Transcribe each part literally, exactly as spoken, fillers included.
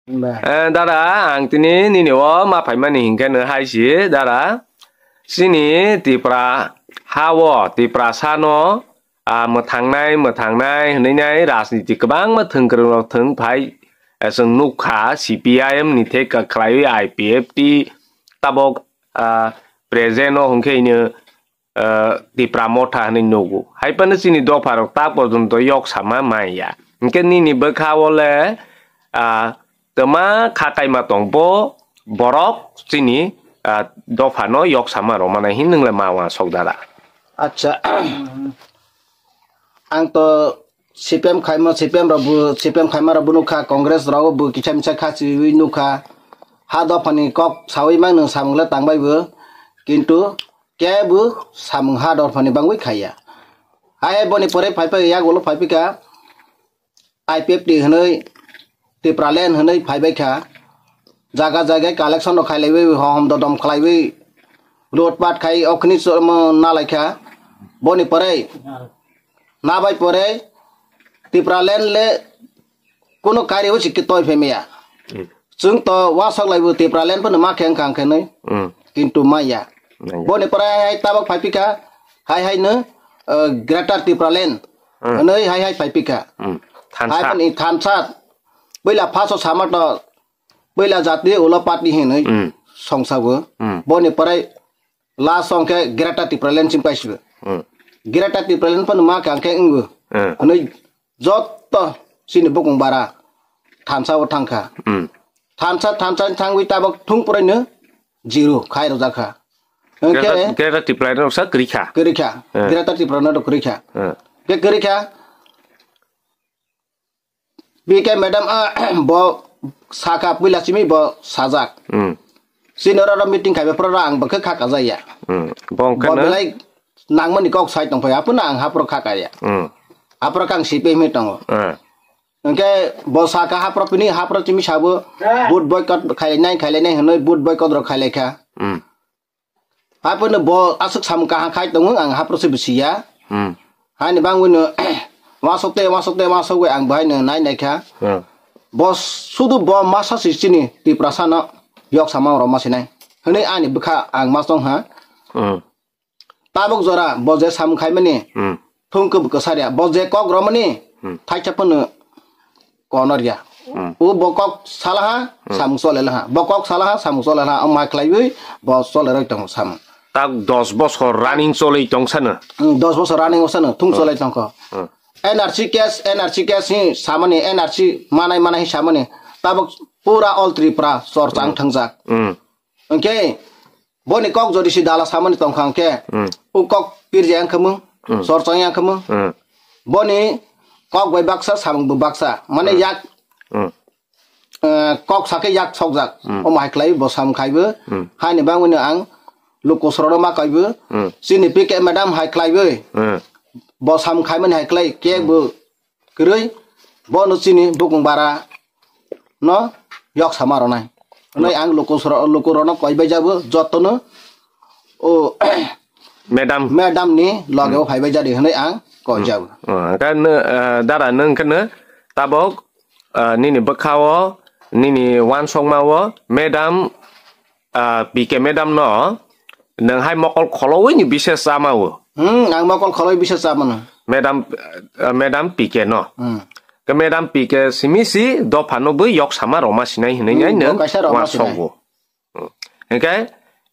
Eh, dada, ang tini nini o ma phaimani hinkhe no hai si, dada. Chini Tipra ha o, Tipra sano, ah, mwthangnai, mwthangnai hwnwi nai rajniti kwbangma thwng kwrwng rok thwng phai, eh, chwng nukha C P I M ni theka khlaiwi I P F T tabok, ah, present o hwnkhe ino, ah, Tipra Motha hwnwi nugo. Hai phano chini dopha rok ta porjonto yok sama maya. Hwnkhe nini bwkha o le, ah, twma kha kaima tong bo borok chini, ah, dopha no yok sama rw manai hin nwng le ma uansuk dada. Acha, ang to C P M khaima, C P M rok bo, C P M khaima rok bo nukha, Congress rok bo kisa misa kha chiwi nukha. Ha dopha ni kok sawi mang nwng samung le tang bai bo. Kintu kebo samung ha dopha ni bangwi khaiya. Hai hai boni pore phai phai yak ulo phai phika. I P F T hwnwi, Tipraland hwnwi phai bai kha. Jaga jaga collection rok khai laiwi, hohom dodom khlaiwi, lutpat khai okhini chormo na lai kha. Boni pore na bai pore Tipraland le kuno kari o sikki toi phai maya. Hmm. Chwng to wasok laibo Tipraland phano ma khe wngkha wngkhe nwi. Hmm. Kintu maya. Maya. Boni pore hai hai tabok phai phika, hai hai no, eh, Greater Tipraland. Hmm. Hwnwi hai hai phai phika. Hmm. Hai thansa. Phani thansa. Puila phaso sama to, puila jati ulo party hinwi Hmm. songsago. Hmm. Boni pore last song khe Greater Tipraland chim paisibo. Hmm. Greater Tipraland phano ma khe ang khe wngo. Hmm. Hwnwi jotto chini bukung bara thansa o thangkha. Hmm. Thansa, thansa thangwi tabok thung puraino zero khai rwjak kha. Hwnkhe Greater, Greater Tipraland rok sa kwrwi kha. Kwrwi kha. Hmm. Greater Tipraland rok kwrwi kha. Hmm. Khe kwrwi kha. B K madam, ah, bo saka puila simi bo sajak. Hmm. Sini oro oro meeting khaiba phuru ang bo khe kha kajaya. Hmm. Bo wngkha Bo na? belai nangmani kok sai tongphai, aphuru ang haphuru kha kaya. Hmm. Haphuru kang C P M hi tongo. Hmm. Hwnkhe bo saka haphuru pini haphuru simi sabo vote boycott khailai nai, khailai nai hwnwi vote boycott rok khailai kha. Hmm. Haphano bo aswk samung kaham khai tongo, ang haphano se bisiya. Hmm. Haini bangwino wasok te, wasok te, wasok bai ang bahai no nai nai kha. Hmm. Bo sudu bo masa si chini Tiprasa no yok samang roma sinai. Hwnwi ani bwkha ang ma tong ha. Hmm. Tabuk jora bo je samung khai mani. Hmm. Thung khe bo kwsarya. Bo je kok romani, Hmm. thaisa phano kono rya. Hmm. O bo kok salaha, Hmm. samung chole laha. Bo kok salaha, samung chole laha. Omo hai khlaiwi bo chole roi tongo samung. Tak dos bosor running chole tong sano. Hmm, dos bosor running o sano, thung Hmm. chole tongkho. Hmm. N R C case, N R C case hi samani, N R C manai manai hi samani. Tabuk pura all Tripura chorchang Hmm. thangjak. Hmm. Hwnkhe boni kok jodi si dala samani tongkha hwnkhe, Hmm. o kok pirja yang khamung, Hmm. chorchang yang khamung. Hmm. Boni kok bai baksa, samung bo baksa. Mane Hmm. yak, Hmm. eh, kok sakhe yak sokjak. Hmm. Omo hai khlai bo samung khaibo. Hmm. Haini bangwino ang luku sorono ma kaibo. Hmm. Chini P K madam hai khlaibo. Hmm. Bo samung khaimani hai khlai kebo kwrwi, bono chini bukung bara no yok sama rwnai. Hwnwi ang luku soro-, luku rono koi bai jabo, jotono o Madam. madam ni loge o phai bai jadi hwnwi ang koi jabo. Hmm, kan, eh, dara nung kan tabok, eh, nini bwkha o, nini wansokma o, madam, ah, P K madam no nwng hai mokol kholowi ni bises chama o. Hmm, ang mokol kholowi bises chama no. Madam, ah, madam P K no. Hmm. Ke madam P K simi si dopha no bw yok sama roma sinai hinwi Hmm, nai bo nwng kaisa roma sinai. wasogo. Hmm. Hingke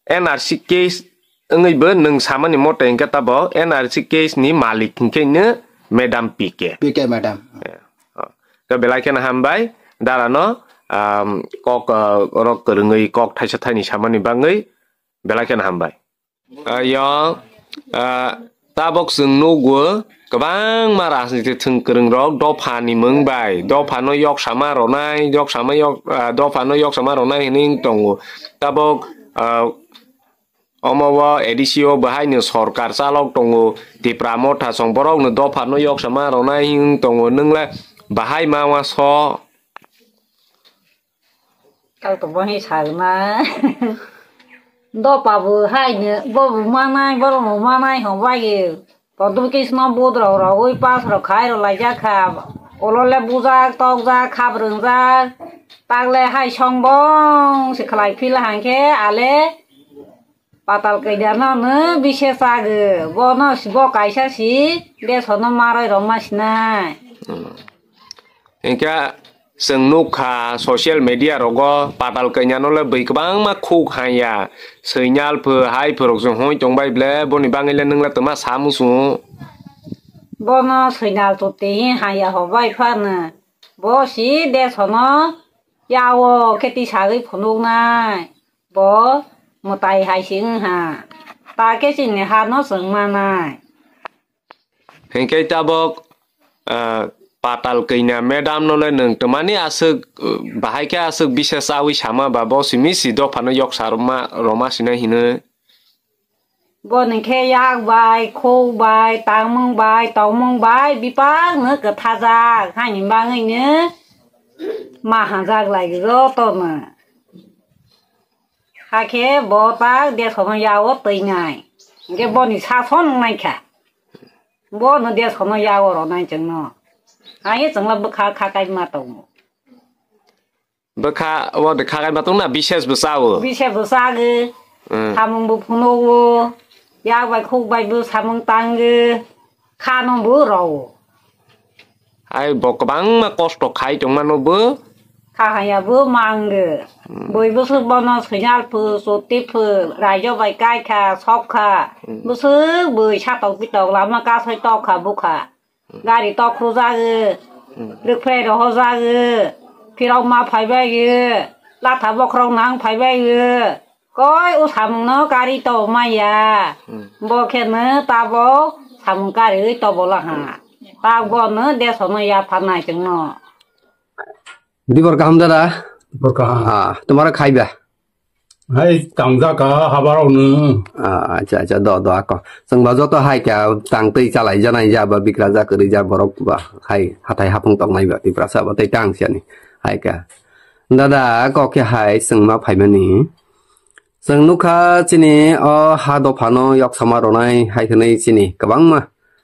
N R C case wngwi bw nwng samani mote hingke tabo N R C case ni malik hingke no madam P K. P K madam. Eh, oh. Ke belai kheno hambai, dara no, um, kok, uh, rok kwrwngwi kok thaisa thaini samani bangwi belai kheno hambai. Uh, yo, uh, tabok chwng nukgo kwbangma rajniti thwng kwrwng rok dopha ni mwng bai, dopha no yok sama ronai, yok sama yok, uh, dopha no yok sama ronai hinwi wng tongo. Tabok, uh, Omo o A D C o bahai ni sorkar chalok tongo, Tipra Motha song borok no dopha no yok sama ronai wng tongo, nwng le bahai ma uaso. Kal to bo hi sagna. Dopha bo hai no, bo bo manai, borok bo manai hwn bai. Kodu kisma budra rogwi pas rok khai rok laijak kha. Olo le bujak, tokjak, khabrwngjak, tak le hai songbong se khlai phila hangkhe ale patal kaida no no bise chagw, bo no si, bo kaisa si, besono maroi rok ma sinai. Hinkhe chwng nukha social media rogo patal kainano le bwi kwbangma khuk hanya, swinal pho, hai phorok se hoi tongbai ble, boni bagwi le nwng le twma sa muchungo. Bono swinal tuti hi haya hobai phano. Bo si desono yao khe tisagwi phunuknai. Bo mwtai hai se wngha. Ta khe chini ha no chwng manai. Hinkhe tabok, ah, patal kaina madam no le nwng twmani aswk, uh, bahai khe aswk bisa chawi sama ba bo simi si dophano yoksa rwma, rwma sinai hino. Boni khe yak bai, khuk bai, tangmung bai, tongmung bai, bipang no kwthajak, haini bagwi no ma hajak lai joto no. Hakhe bo tak desono yao twi nai. Hinkhe boni sason wng nai kha. Bo no desono yao rw nai chwng no. Hai chwng le bwkha kha kai ma tongo. Bwkha o de kha kai ma tong na bises bwsa o. Bise bwsa gw. Hmm. Samung bo phuno o. Yak bai khuk bai bo samung tang gw. Kha no bo rw o. Ai bo kwbangma kosto khai tongmano bo. Kha haya bo mang gw. Hmm. Boi bwswk bono swinal phu, chuti phu, raijo bai kai kha, sok kha. Hmm. Bwswk boi satok bitok lama kasai tok kha bukha. Gari tokhro jagwi, rwkphrwi roho jagwi, phirok ma phaibai gwi, latha bokhorok nang phaibai gwi, koi o samung no kari to maya. Bo khe no tabok samung kariwi to bola ha. Tak bo no deso no ya pharnai chwng no. Dibor kaham dada? Dibor kaham. Ah, tomaro khaiba? Hai, tangjak kha habarok no. Ah, acha, acha, do, do, ako. Chwng ba joto hai kha tang twi chalai janai ja ba bikra ja kwrwi ja borok ba hai hathai hapung tong nai ba Tiprasa ba tei tang siya ni. Hai kha. Dada, kok khe hai chwng ma phaimani. Chwng nukha chini o ha dopha no yoksama ronai hai hwnwi chini kwbangma,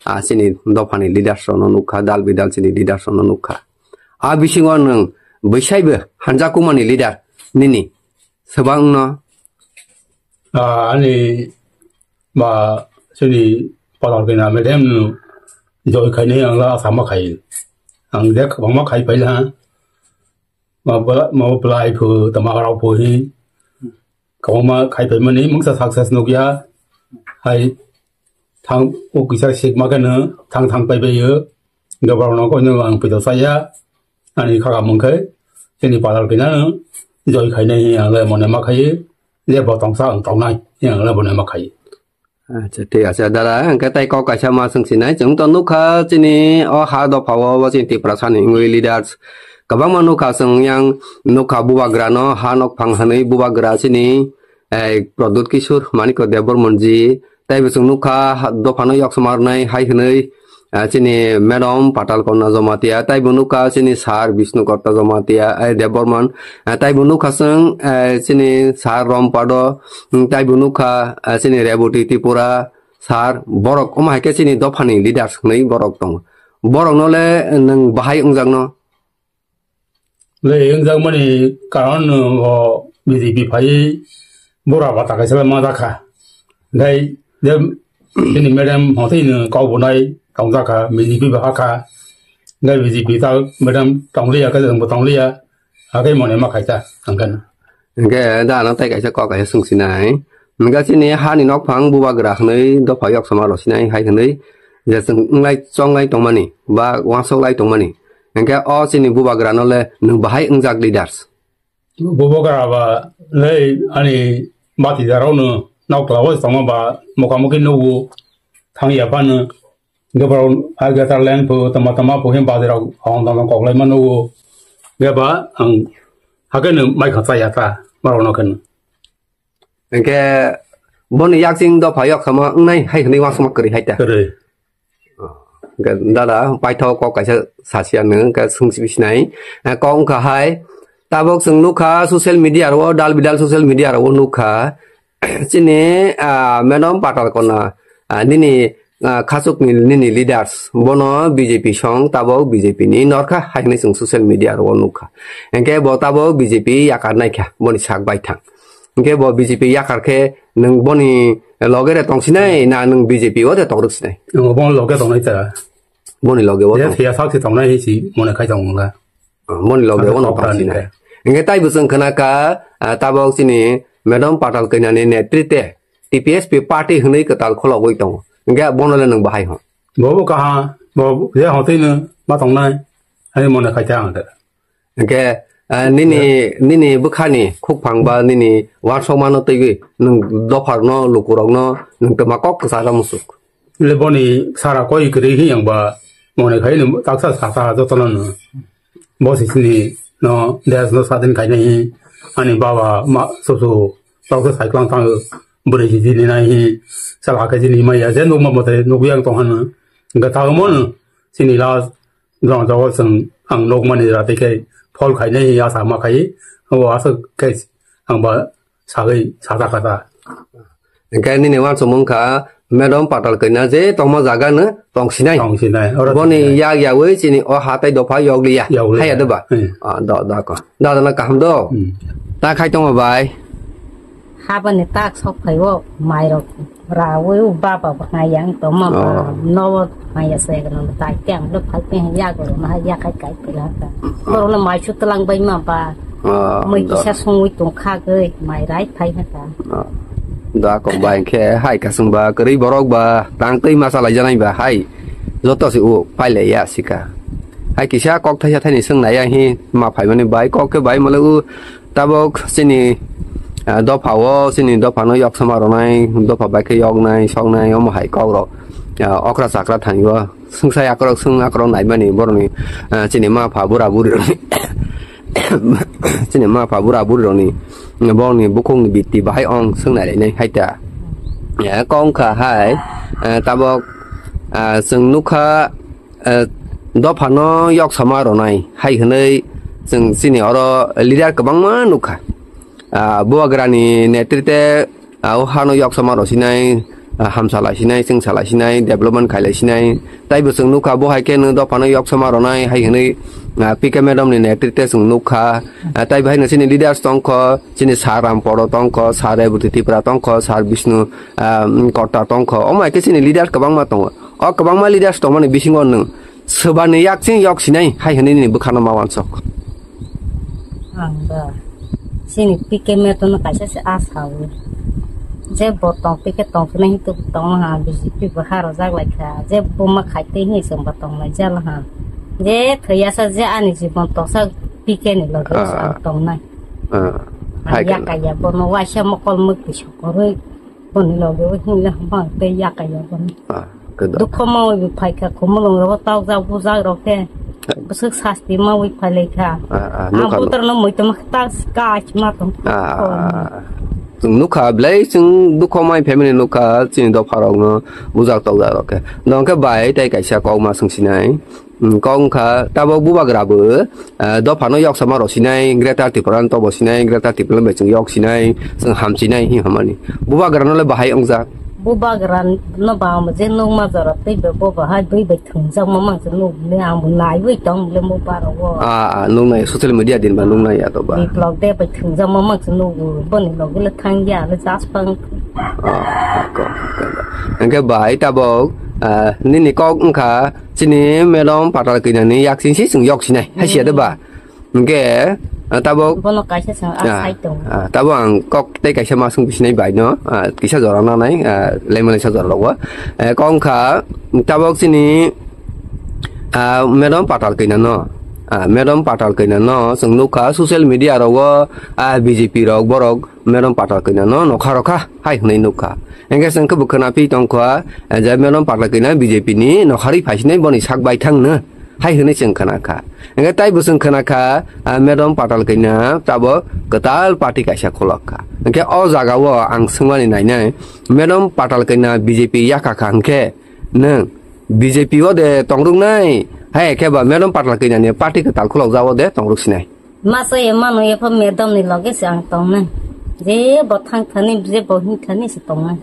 ah, chini dopha ni leaders rok no nukha, dal bidal chini leaders rok no nukha. A bisingo nwng bwsai bo hanja kumani leader nini. Swbangno. Ah, ani ba sini patal kena medem no joi khaini ang la asama khai. Ang dek bangma khai paila. Ma bla, ma bla ai phu, tama rau phu hi. Kwbangma khai paimani mungsa success nukya. Hai thang o kisa sikma khe no thang thang paibaio. Dobar no koino ang pito saya. Ani kha mung khe chini patal kina no joi khainai ang le mone ma khai. Je bo tongsa ang tongnai ang le mone ma khai. Acha, thik acha, dada, hwnkhe tei kok kaisa ma swng sinai. Chwng to nukha chini o ha dopha o, bo chini Tiprasa ni wngwi leaders kwbangma nukha, chwng yang nukha bubagra no ha nok phang hwnwi bubagra chini, eh, Pradyut Kishore Manikya Debbarman ji, tei bo chwng nukha ha dopha no yoksoma rwnai hai hwnwi, ah, chini madam Patal Kanya Jamatia, tei bo nukha chini sir Bishnu Katta Jamatia, eh, Debbarman, eh, tei bo nukha chwng, eh, chini sir Rompado, hmm, tei bo nukha, eh, chini Reboti Tripura, sir, borok omo hai khe chini dopha ni leaders hwnwi borok tongo. Borok no le nwng bahai wngjakno? Le wngjakmani karon, o, B J P phai bura bata kaisa ma jakha. Gai je chini madam hothai no kok bunai tong jakha, B J P ba hakha. Gai B J P ta madam tong liya, ka jang bo tong liya. Hakai mone ma khaita, angkan. Hingke da ano tei kaisa kok kaisa swng sinai. Hingke chini hani nokphang bubagra hwnwi dopha yoksoma rw sinai hai hwnwi je chwng wnglai chonglai tongmani ba uansuk lai tongmani. Hingke o chini bubagra no le nwng bahai wngjak leaders. Bubagra ba le ani bati darok no nok tla o tongma ba mokamoki nugo thang ya phano. Hingke borok ageta leng pho tama tama pho him bazar rok hong tong kok lai mano. Hingke ba ang hakeno mai kha chaya ta borok no khen. Hingke boni yakching dopha yoksoma wngnai hai hwnwi uansukma kwrwi hai ta. Kwrwi. Hingke dada paithak kok kaisa sasia nwng hingke swngsi bisinai. Eh, kok wngkha hai tabok chwng nukha social media ro dal bidal social media ro nukha. Chini, ah, madam Patal Kanya, ah, nini ah, khachukni nini leaders, bono B J P song tabok B J P ni norkha hai hinwi chwng social media ro nukha. Hinkhe bo tabok B J P yakar naikha, boni sak baithang. Hinkhe bo B J P yakar khe nwng boni loge de tongsinai na nwng B J P o de tongrwk sinai? Nwng bo loge tongnai ta. Boni loge o je tong. Thiya sak se tongnai hi si mone khai tong wngkha. Boni loge o tong sinai. Hinkhe tai bwswng khna kha, ah, tabok chini Madam Patal Kanya ni netrite T P S P party hwnwi kwtal khulogwi tongo. Hinkhe bono le nwng bahai hwn? Bo bo kaha, bo je hotwi no ma tongnai, ani mone khai ta ang de. Hinkhe, ah, nini, nini bwkhani khukphang ba nini uansukmano twiwi nwng dopharno, lukurokno nwng twma kok kwchajak musuk. Le boni sara koi kwrwi hi yang ba mone khai no taksa sasa jotono no. Bo si sini no des no sadin khai nai hi ani baba ma susu toksa cyclone tang bwrwi si sini nai hi sala khai sini maya je nukma mote nukwi ang tong hano. Ga ta mo no sini la jong jago seng ang nukmani jati khe phol khainai asa ma khai o asa khe ang ba sagwi sajakha ta. Hinkhe nini uansukmung kha Madam Patal Kanya je tongma jaga no tongsinai. Tongsinai, oro boni tongsinai. Yak yawi chini o hatai dopha yokliya. Yokliya. Haiya de ba? Hmm. Ah, do, do ko. Da da na kaham do. Hmm. Ta khai tongo bai. Habani tak sok phai o mairok rawi o baba bo nai yang to ma ba. Oh. No maya se ga no tai teng lo phai pe ya go ma ya kai kai pe la ta. Koro no mai chu tlang bai ma ba. Ah, mui do. Kisa sungwi tong kha goi mai rai phai ha ta. Ah, da ko bai khe hai ka sung ba kwrwi borok ba tang twi ma salai janai ba hai joto se o pai le ya sika. Hai kisa kok thaisa thaini sung nai ya hi ma phai mani bai kok khe bai male o. Tabok chini, ah, dopha o, chini dopha no yok sama rwnai, dopha bai khe yoknai, soknai, omo hai kok rok, ah, okra chakra thani o, swngsa yakrok, swng akrok naimani borokni, ah, chini ma pha bura buri rokni, chini ma pha bura buri rokni, borokni bukhukni bitti bahai ong swng nai lainai hai ta. Eh, kok wngkha hai, eh, tabok, ah, chwng nukha, eh, dophano yok sama rwnai hai hwnwi chwng chini oro leader kwbangma nukha. Ah, Bubagrani netrite, ah, o hano yok sama rw sinai, ah, hamsa lai sinai, chwngsa lai sinai, development khai lai sinai. Taibo chwng nukha bo hai khe nwng dophano yok sama rwnai hai hwnwi, ah, P K madam ni netrite chwng nukha. Ah, taibo hai no chini leaders tongkho, chini Sir Ramporo tongkho, Sir Reboti Tripura tongkho, Sir Bishnu, ah, Kotta tongkho. Omo hai khe chini leaders kwbangma tongo. O kwbangma leaders tongmani bisingo nwng swbani yakching yok sinai hai hwnwi nini bwkhano ma wansok. Ang ba chini P K me tono kaisa se a sawi. Je bo tong P K tong phina hin tu tong ha B J P bo haro jak lai kha. Je bo ma khai te hin se ba tong lai jal ha. Je thaya sa je ani jibon tong sa P K ni loge Ah. Ang tong nai. Ah. Ang hai ya kana. Kaya bo no waisa mokol muk pi sokoroi. Boni loge o hinle hamba tei yakaya boni. Ah, keda. Dukho mawi bi phaikha, khumulung rogo tokjak bujak rok khe. Hai. Bwswk sasti mawi phailaikha. Ah, ah, ang nukha, butar no muitum tak kach matum. Ah, ah, ah. Chwng nukha, belai chwng dukho mai family nukha, chini dopha rok no bujak tokjak rok khe. Nong khe bai tei kaisa kok ma swngsinai. Hmm, kok wngkha, tabok bubagra bo, ah, dophano yoksama rw sinai, Greater Tipraland tobo sinai, Greater Tipraland bai chwng yok sinai, chwng ham sinai hi hamani. Bubagra no le bahai wngjak. Bubagra no ba mo je nung ma jora tei be bo bahai bui bai thwngjak ma mang se nuk le ang bo nai wi tong le mo baro wo. Ah, ah, nung nai social media din ba nung nai ya to ba. Biplok de bai thwngjak ma mang se nuk bo ni log le thang ya le jas pang. Ah, kok, kok. Hingke bai tabok, ah, nini kok wngkha, Chini madam patal kina ni yak sing si chwng yok sinai. Hai siya de ba? Hingke, ah, tabok. Bono kaisa chwng ah, asai tong. Ah, tabok ang kok tei kaisa ma swng bisinai bai no. Ah, kisa jora nanai, ah, lema lesa jora rogo. Eh, kok wngkha, tabok chini, ah, madam patal kina no. Ah, madam patal kina no chwng nukha social media rogo, ah, B J P rok borok madam patal kina no nokha rokha hai hwnwi nukha. Hingke chwng khe bo khwna phi tongkha, eh, je madam patal kina B J P ni nokharwi phaisinai boni sak baithang no hai hwnwi chwng khwna kha. Hingke tai bo chwng khwna kha, ah, madam patal kina tabok kwtal party kaisa khulok kha. Hingke o jaga o ang swngmani nainai, madam patal kina B J P yakha kha hingke nwng B J P o de tongruknai, hai khe ba madam patal kina ni party kwtal khulok ja o de tongruk sinai. Masa ye mano ye pha madam ni loge se ang tongnai. Je bo thang thani, je bo hing thani se tongnai.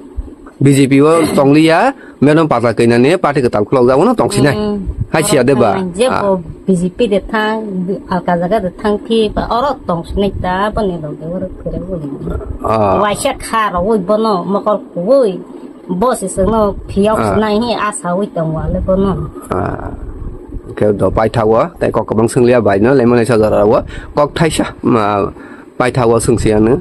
B J P o tongliya, meron pata kainani party kwtal khulok jagwno tongsinai. Hmm. Hai siya de ba? Oro thangnai, je Ah. bo B J P de thang, alka jaga de thang phi, ba oro tongsinai ta, boni loge oro khere oi. Ah. Waisa kha rogoi bono, mokol kuoi, bo se sengno phiyok Ah. sinai hi asa oi tong wale bono. Ah. Khe do paithago, tai kok kwbang swngliya bai no, lemon laisa jora o, kok thaisa, ma, Paithago swngsi ano.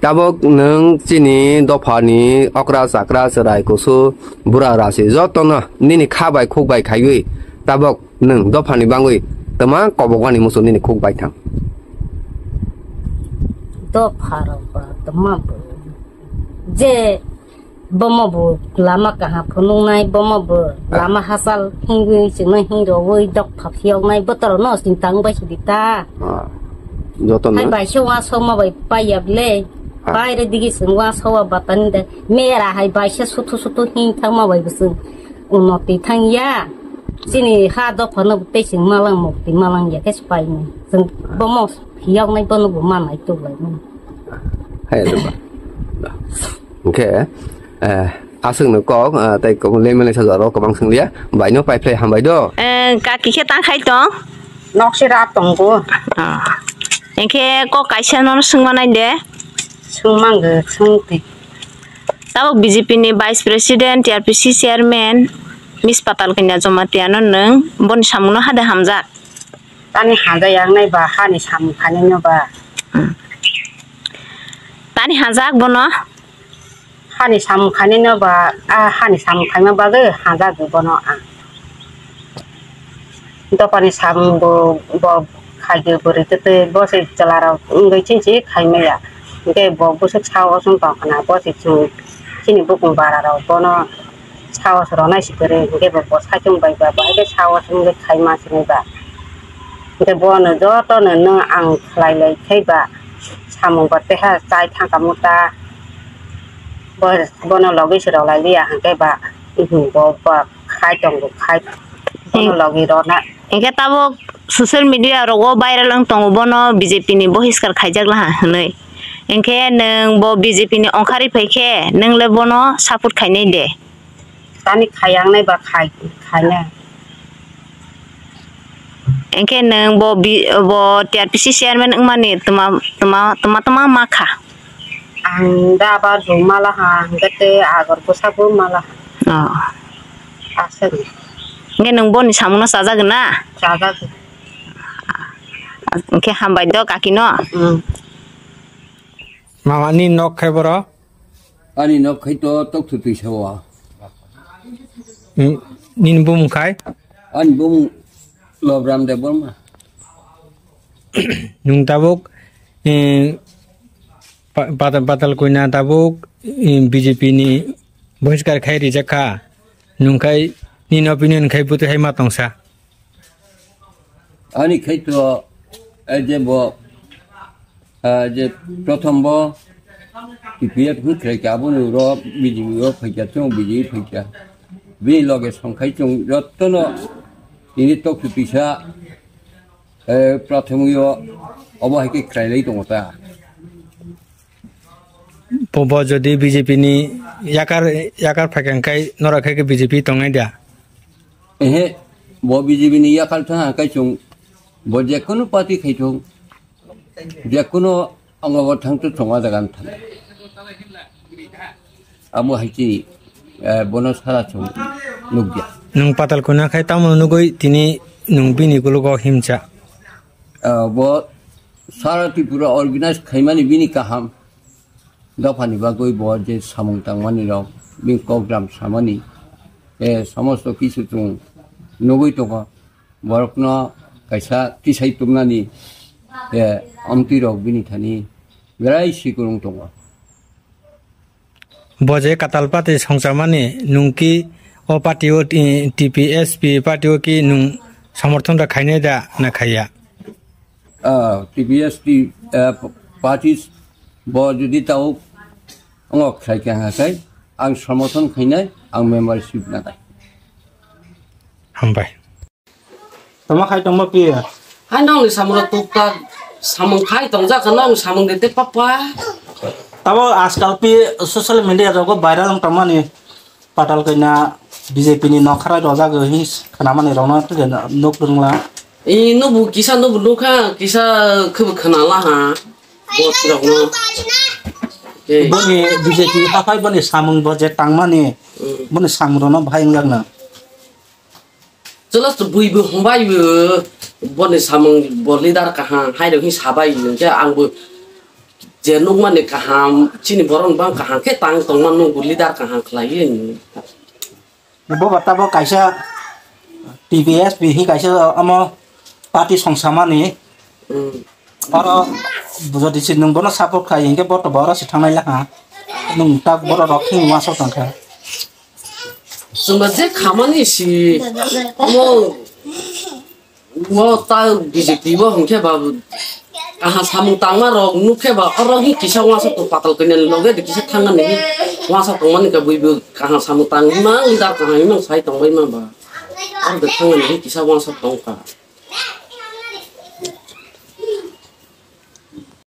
Tabok nwng chini dophani okra chakra chwrai kusu bura rasi jotono nini kha bai khuk bai khaiwi tabok nwng dophani bangwi twma kobokmani muchung nini khuk bai thang. Dopha rok ba twma bo je Bomo bo lama kaham phunuknai, bomo bo Ah. lama hachal hingwi chwngno hingrogwi dok phak phiyoknai, botorokno chwng tang bai sidi ta. Ah. Jotono. Hai bai se uansukma bai paiya ble. Ah. Bai re digi chwng uansukma batani de. Mera hai bai se suthu suthu hing thangma bai bo chwng unnoti thangya. Chini ha dophano bo tei chwng malang mukti malang ya khe se painai. Chwng bomo phiyoknai bono bo manai tuklaimani. Hai ado ba. Hwnkhe, eh, aswkno kok, eh, tei kok lemon laisa jora o kwbang swnglia, baino paiphlai hambai do. Eh, kaki khe tang khai tong? Nok se rat tongo. Ah. Hwnkhe kok kaisa nono swngma nai de. Swngmang go, swng twi. Tabok B J P ni Vice President, T R P C Chairman, Miss Patal Kanya Jamatia no nwng boni samung no hade hamjak? Tani hamjak yang nai ba, hani samung khainai no ba. Hmm. Tani hamjak bono? Hani samung khainai no ba, a hani samung khaima bagwi hamjak bono ang. Dophani samung bo, bo khaidi bwrwi twi twi bo se chwla rok wngwi chini chini khaimaya. Hwnkhe bo bwswk sao chwng tong khna, bo se chwng chini bukung bara rok bono sao se rwnai se kwrwi, hwnkhe bo bo saichung bai ba, bo hai khe sao se wngwi khaima sini ba. Hwnkhe bono jotono no ang khlai lai khai ba samung bo teha chai thang kha muta. Bo, bono logi se rw lai liya hwnkhe ba, bo, bo khai tongo khai. Bono logi rw na. Hwnkhe tabok social media rogo viral wng tongo bono B J P ni bohiskar khaijak laha hwnwi. Hwnkhe nwng bo B J P ni ongkhari phai khe nwng le bono support khainai de? Tani khayang nai ba khai, khaina. Hwnkhe nwng bo bi-, bo T R P C chairman wngmani twma, twma, twma, twma ma kha? Ang da ba dum mala ha, hwnkhe tei agor bwsa bo mala ha. Oh. Aswk. Hwnkhe nwng boni samungno chajagwna? Chajagwi. Hwnkhe hambai do kaki no. Mm. Mama ni nok khai boro? Ani nok khai to tok thu twi sa o. Hmm, nini bumung khai? Ani bumung Lobram Debbarma. Nwng tabuk, eh, pa-, Patal, Patal Kanya tabuk, eh, B J P ni bohiskar khai rijak kha. Nwng khai nini opinion khai bwtwi hai ma tongsa? Ani khai to, eh, je bo, eh, je prothom bo T P F ni khai ka, aboni uro B J P o phaikha, chwng B J P phaikha. Bini loge song khai chwng jotono ini tok su tisa, eh, prothom yo obo hai khe khlai lai tongo ta. Bo, bo jodi B J P ni yakar, yakar phaikha hwnkhe norok khe B J P tongnai da? Ehe, bo B J P ni yakar thang hwnkhe chwng bo jekunu party khai thung, jekunu wngo bo thang thung, chwng o jaga thang. Amo hai chini, eh, bono sara chwng nukya. Nwng Patal Kanya khai tamo nugwi tini nwng bini gulugo himcha? Ah, bo sara Tripura organize khaimani bini kaham. Dophani bagwi bo je samung tangmani rok, bini program samani, eh, somosto kisu chwng nugwi tongo. Borokno kaisa tisai tubnani, eh, amtwi rok bini thani berai sikurung tongo. Bo je katal party songchamani, nwng ki o party o, eh, T P S P party o ki nwng somorthon da khainai da na khaiya? Ah, T P S P, eh, party bo jodi tao ongo khlai kha hwnkhe ang somorthon khainai, ang membership nanai. Hambai. Tamo khai tongma pi? Hai nongni samung rok tuktak, samung khai tongjak kha, nongni samung de te papa. Tabo ajkal pi social media rogo viral wng tongmani, Patal Kanya B J P ni nokharai rojak hinwi khnamani rokno tei nuk rwngla. I nubu kisa nubu nukha, kisa khe bo khnala ha. Boss rokno. Tei boni B J P haphai boni samung bo je tangmani, mm, boni samung rokno bahai wngjakna. Chwla bui bo hwnbai bo, boni samung bo leader kaham, hai rok hin sabai hwnkhe ang bo je nukmani kaham, chini borok ni bang kaham khe tang tongma nukgo leader kaham khlaiwi. Bo bata bo kaisa T P S P hi kaisa omo party songsamani. Hmm. Oro jodi se nwng bono support khai hwnkhe bo to bo oro se thangnai lakha. Nwng tak borok rok khe uansuk tongkha. Chwngno je khamani si omo o ta B J P bo hwnkhe ba kaham samung tangma rok nukhe ba oro hi kisa uansuk tong Patal Kanya ni loge de kisa thangani hi uansuk tongmani ka bui bo kaham samung tangwi mang leader kaham hi mang sai tongbai mang ba oro de thangani hi kisa uansuk tongkha.